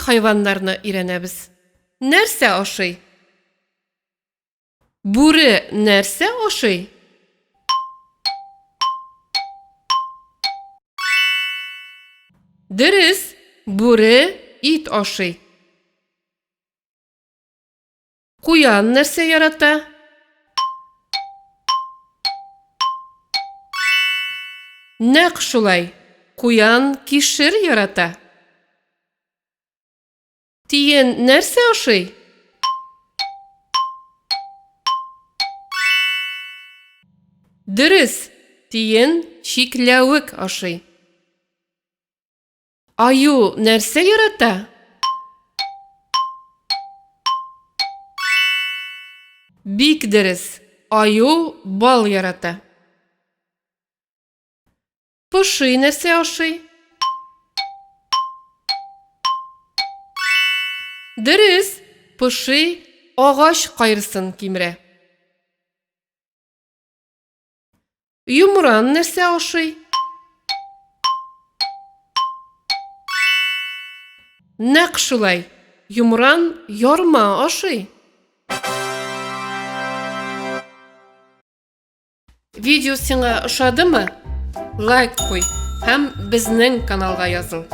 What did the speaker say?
хайваннарны өйрәнәбез. Нәрсә ашый? Бүре нәрсә ашый? Дөрес, бүре ит ашый. Куян нәрсә ярата? Нәкъ шулай, куян кишер ярата. Тиен нәрсә ашый? Дөрес, тиен чикләвек ашый. Аю нәрсә ярата? Бик дөрес, аю бал ярата. Поши нәрсә ашый? Дөрес, поши агач кайрысын кимерә. Йомран нәрсә ашый? Нәкъ шулай, йомран ярма ашый. Видео сиңа ошадымы? Лайк куй һәм безнең каналга языл.